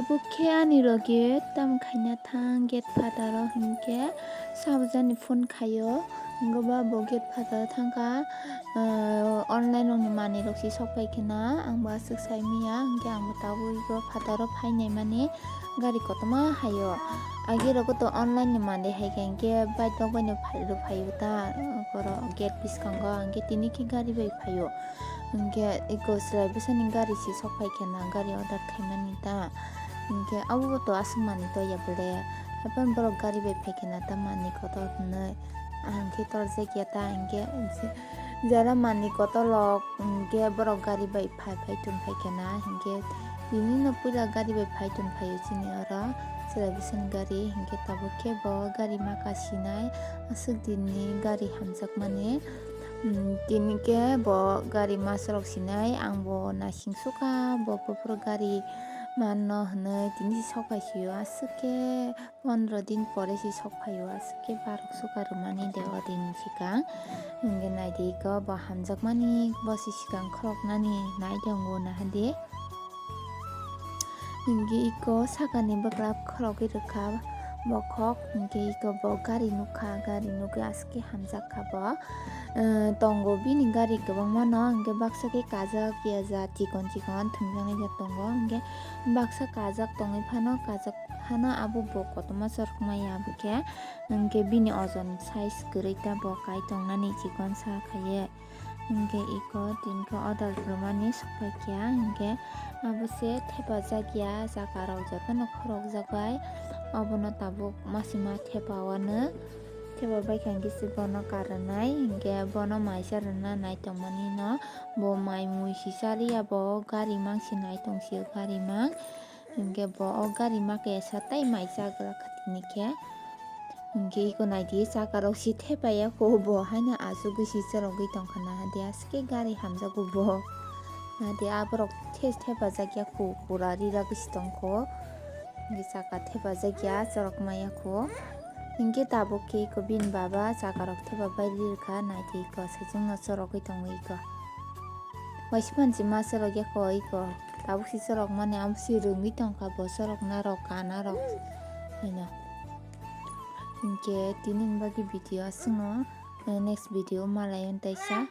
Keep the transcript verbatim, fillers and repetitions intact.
Bukhe ani loge tam khaina thang gate phataro hinkhe sabjani phone khaio. Hinkhe ba bo gate phataro thangkha, ah, online rokni manwi rok si sok pai khena, ang bo aswk sai manya, hinkhe ang bo tabuk ego phataro phainai mani gari kotorma haio. Age rogo to online ni manwi hai khe hinkhe bike rok bai no phai rw phaio ta, borok gate bwskango, hinkhe tini khe gari bai phaio. Hinkhe eko chwrai bwsani gari si sok pai khena, gari order khaimani ta. Hinkhe abo bo to aswk manwi to ya bole. Haphang borok gari bai phai khena ta manwi kotor hwnwi. Ang khe torjak ya ta hinkhe je-, jara manwi kotor rok hinkhe borok gari bai phai phai tong phai khena hinkhe tini no puila gari bai phai tong phaio chini oro chwrai bwsani gari hinkhe tabuk khe bo gari maka sinai aswk din ni gari hamjakmani. Hmm, tini khe bo gari masrok sinai, ang bo naising sukha, bo buphuru gari manno hwnwi tini si sok pai sio, aswk khe pondro din pore si sok phaio, aswk khe barok sukha rwmani de o din sikang. Hinkhe naidi eko bo hamjakmani, bo si sikang khoroknani nai tongo naha di. Hinkhe eko sakani bwkla khorogwi rwkha bokhok, hinkhe eko bo gari nukha, gari nukwi aswk khe hamjak kha bo. Eh, tongo bini gari kwbangma no, hinkhe baksa khe kajak ya ja chikon chikon thumjaknai ja tongo, hinkhe baksa kajak tongwi phano, kajak phano abo bo kotorma chorokma ya bo khe, hinkhe bini ojon size kwrwi ta bo kai tongnani chikon sa khaiwi. Hinkhe eko tini khe order rwmani sok pai kha, hinkhe abo se thepajak ya, jaga rok jotono khorokjak bai, obono tabuk masima thepa wano, thepa bai kha hinkhe se bono karwnai, hinkhe bono maisa rwna nai tongmani no, bo mai mui si chaliya, bo gari mang si nai tong sio, gari mang. Hinkhe bo o gari maka ya sa tai mai cha glak kha tini khe. Hinkhe eko naidi chaka rok si thepaiya kho bo haino achugwi si chorogwi tongkha naha di aswk khe gari hamjago bo. Naha di aborok the-, thepajak ya kho pura riragwi si tongkho. Hinkhe chaka thepajak ya chorok maya kho. Hinkhe tabuk khe eko bini baba chaka rok thepa bai rirwkha naidi eko saichung no chorogwi tongo eko. Waisa phan si ma chorok ya kho eko. Tabuk si chorok mani amo si rwngwi tongkha bo chorok narok kana rok hino. Hinkhe tini ni bagwi video aswkno, next video malai on taisa.